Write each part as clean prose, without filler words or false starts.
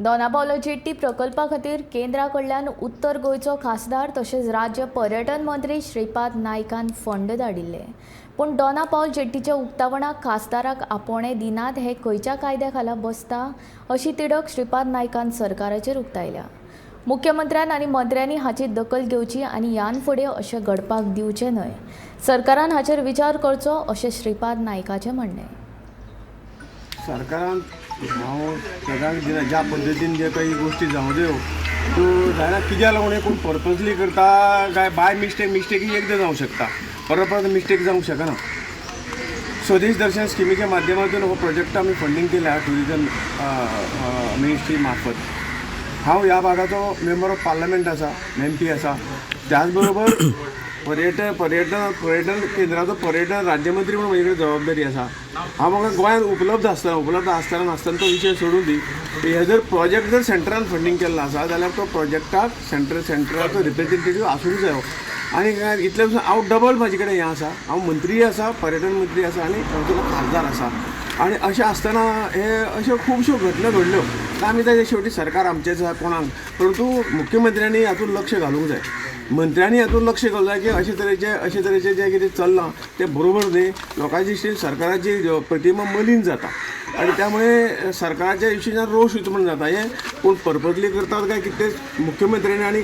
Dona Paula jetty प्रकल्पा खातीर केंद्रा कडल्यान उत्तर गोंयचो खासदार तशेंच राज्य पर्यटन मंत्री श्रीपाद नायकान फंड धाडिल्ले. पूण दोनापावल जेट्टीच्या उक्तावणाक खासदाराक आपोवणें दिनात हे खंयच्या कायद्या खाला बसता अशी तिडक श्रीपाद नायकान सरकाराचेर उक्तायल्या. मुख्यमंत्र्यान आनी मंत्र्यांनी हाची दखल घेवची आनी ह्यान फुडें अशें घडपाक दिवचें न्हय. सरकारान हाचेर विचार करचो अशें श्रीपाद नायकाचें म्हणणें. सरकारान हांव सगळ्यांक दिना, ज्या पद्दतीन जे काही गोश्टी जावं त्यो त्यो जायना. कित्याक लागून हें कोण पर्पजली करता काय बाय मिस्टेक? मिस्टेक ही एकदां जावंक शकता, परत परत मिस्टेक जावंक शकना. स्वदेश दर्शन स्किमीच्या माध्यमातून हो प्रोजेक्ट आमी फंडींग केल्या ट्युरिजम मिनिस्ट्री मार्फत. हांव ह्या भागाचो मेंबर ऑफ पार्लमेंट आसा, एमपी आसा. त्याच बरोबर पर्यटन पर्यटन पर्यटन केंद्राचो पर्यटन राज्यमंत्री म्हणून म्हजे कडेन जबाबदारी आसा. हांव म्हाका गोंयांत उपलब्ध आसतना नासतना तो विशय सोडून दी. हे जर प्रोजेक्ट जर सेंट्रान फंडींग केल्लो आसा जाल्यार तो प्रोजेक्टाक सेंट्राचो रिप्रेझेंटेटीव आसूंक जायो. आनी इतले पसून हांव डबल म्हाजे कडेन हें आसा, हांव मंत्रीय आसा, पर्यटन मंत्री आसा आनी हांव खासदार आसा. आनी अशें आसतना हे अश्यो खुबश्यो घटना घडल्यो. आमी ताजे शेवटी सरकार आमचेंच आसा कोणाक, परंतु मुख्यमंत्र्यांनी हातूंत लक्ष घालूंक जाय, मंत्र्यांनी हातूंत लक्ष घालूंक जाय की अशे तरेचे जें कितें चल्लां तें बरोबर न्ही. लोकांच्या दृश्टीन सरकाराची प्रतिमा मलीन जाता आनी त्यामुळे सरकाराच्या विशीं रोश उत्पन्न जाता. हें कोण पर्पजली करतात काय कितें, मुख्यमंत्र्यांनी आनी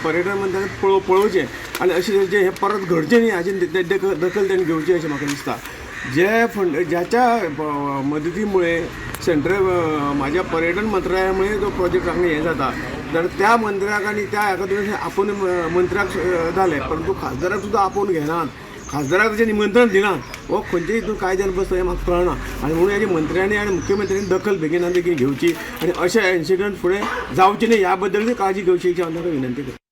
पर्यटन मंत्र्यांनी पळोवचें आनी अशे तरेचें हें परत घडचें न्ही हाची दखल तांणी घेवची अशें म्हाका दिसता. जे फंड ज्याच्या मदतीमुळे सेंट्रल म्हाज्या पर्यटन मंत्रालयामुळे जो प्रोजेक्ट हांगा हें जाता जाल्यार त्या मंत्र्याक आनी त्या हाका तुवें आपोवन, मंत्र्याक जालें, परंतु खासदाराक सुद्दां आपोवन घेनात, खासदाराक ताचें निमंत्रण दिनात, हो खंयचे हितून कायद्यान बसता हें म्हाका कळना. आनी म्हणून हेजी मंत्र्यांनी आनी मुख्यमंत्र्यांनी दखल बेगिना बेगीन घेवची आनी अशे इन्सिडंट फुडें जावचे न्ही ह्या बद्दल काळजी घेवची अशी हांव तांकां विनंती करता.